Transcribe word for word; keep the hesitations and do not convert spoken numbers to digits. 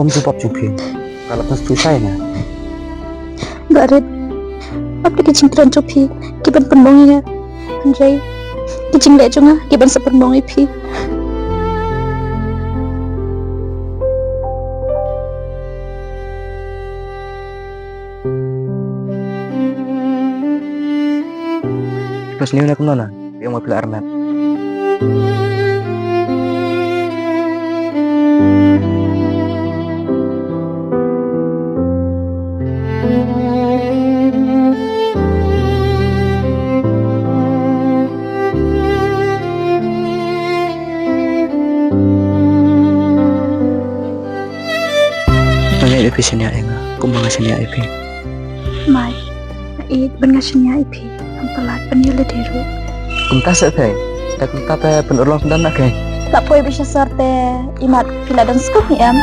Kum jubab jong phi. Ka la pynstui sai na. Barit. Ap da ki jingkren jong phi ki ban pynmong ïa nga. Hynrei ki jingleh jong nga ki ban sa pynmong ïa phi. Pas ni na kumno na. Ïa ma phi la armet. Nga ngeit ba phi shaniah ïa nga kumba nga shaniah ïa phi. Mai, nga ïeit ban nga shaniah ïa phi. Ngam palat ban ïa lade ruh. Kumta seh phi. Te kumta phi pynurlong sngewdon na phi. La poi bishar te imat phi la don sngewbha em.